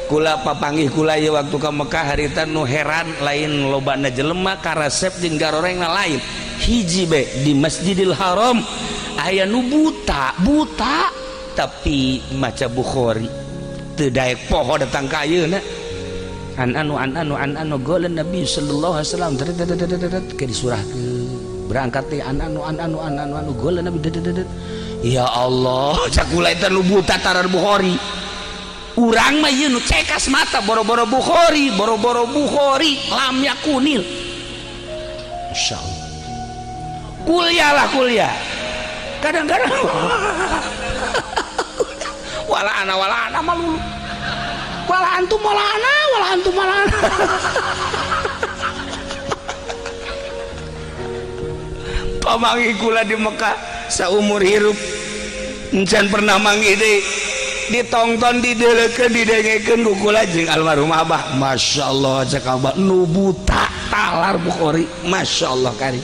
Kula papanggih kula ieu waktu ka Mekah harita nu heran lain lobana jelema karasep jeung garorengna lain. Hiji be di Masjidil Haram aya nu buta, buta tapi maca Bukhari. Teu daek poho datang ka ayeuna. An anu an anu an anu qala Nabi sallallahu alaihi wasallam ke disurahkeun. Berangkat teh an anu an anu an anu anu qala Nabi. Ya Allah, cak kula eta nu buta tarar Bukhari. Urang mah ieu nu cekas mata boro-boro Bukhari, boro-boro Bukhari lam yakunil. Masyaallah. Kuliah lah kuliah. Kadang-kadang wala ana malulu. Wala antum wala ana, wala antum wala ana. Pamanggih kula di Mekah saumur hirup encan pernah manggih deui. Ditongton didelekeun didengekeun ku kula jeung almarhum Abah. Masyaallah cek Abah nu buta talar Bukhari. Masyaallah kari.